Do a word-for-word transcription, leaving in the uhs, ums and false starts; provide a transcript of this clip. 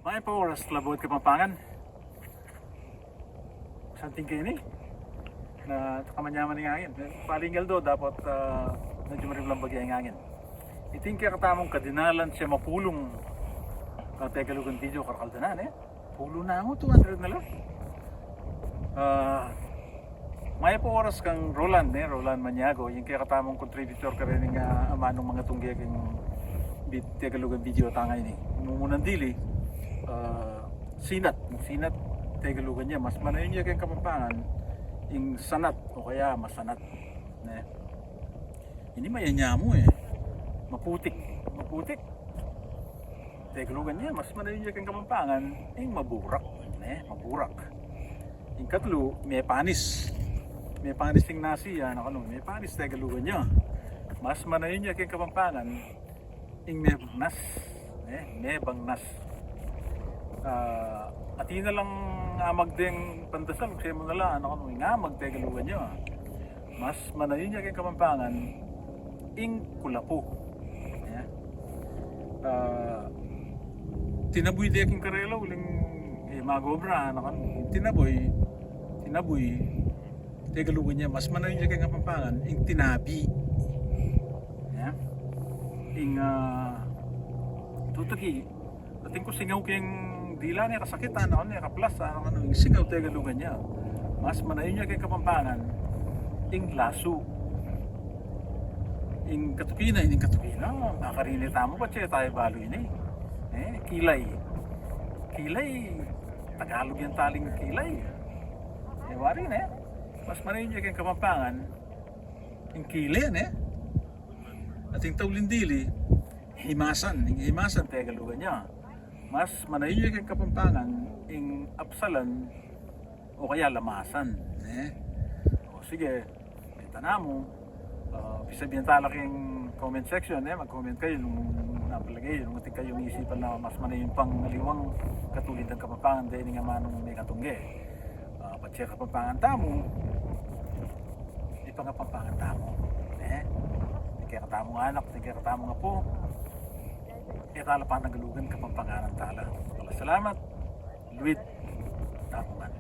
Mayap a oras, Labuad Kapampangan. Santing keni na kamanyaman ing angin. Paling aldo dapot, ah, medyo mariblang bagya ing angin. Iti ing kekatamung kadinalan siyam a pulung, ah, Tegalugan video, karakal da na, ne? Pulu na mu, two hundred na la. Ah, mayap a oras kang Roland, ne? Roland Maniago, ing kekatamung contributor kareng, ah, amanung mangatungge keng vid-, Tegalugan video tang ini. Mumunan dili, ah, sinat, sinat Tegalugan ya, mas manayun ya keng Kapampangan ing sanat o kaya masanat, ne? Ini mayanyamu, e. Maputik. Maputik. Tegalugan ya, mas manayun ya keng Kapampangan ing maburak, ne? Maburak. Ing katlu, mepanis. Mepanis ing nasi, anak, anu, mepanis Tegalugan ya. Mas manayun ya keng Kapampangan ing mebangnas, ne? Mebangnas. Ah, atin na lang amag deng pandesal, kaya mu na la, anak, anu, ing amag Tegalugan ya. Mas manayun ya keng Kapampangan ing kulapu. Ya. Ah, tinabuy de king karela uling, e, mag-obra, anak, anu, tinabuy, tinabuy, Tegalugan ya, mas manayun ya keng Kapampangan ing tinabi. Ya. Ing, ah, tutuki, atin ku singaw keng dila, ne, kasakit, anak, ne, kaplas, anak, anu, ing singaw Tegalugan ya. Mas manayun ya keng Kapampangan ing lasu. Ing katuki na, ing katuki na, makarine tamu, patse tamu balu ini. E, kilay. Kilay, Tagalug yan taling kilay. E, wari, ne? Mas manayun ya keng Kapampangan ing kile, ne? Atin tauling dili, himasan. Ing himasan Tegalugan ya. Mas manayun ya keng Kapampangan ing apsalan o kaya lamasan, ne? O sige, meta namu, ah, pisabian tala keng comment section, e, mag-comment kayu nung napalagay yu, nung atin kayung isipan na mas manayun pang aliwang katulid nang Kapampangan deni ing amanung mekatungge. Ah, patse Kapampangan tamu, ipangapampangan tamu, e? Ing kekatamung anak, ing kekatamung apu, e tala panagalugan, Kapampanganan tala. Maraming salamat. Luid tamu ngan.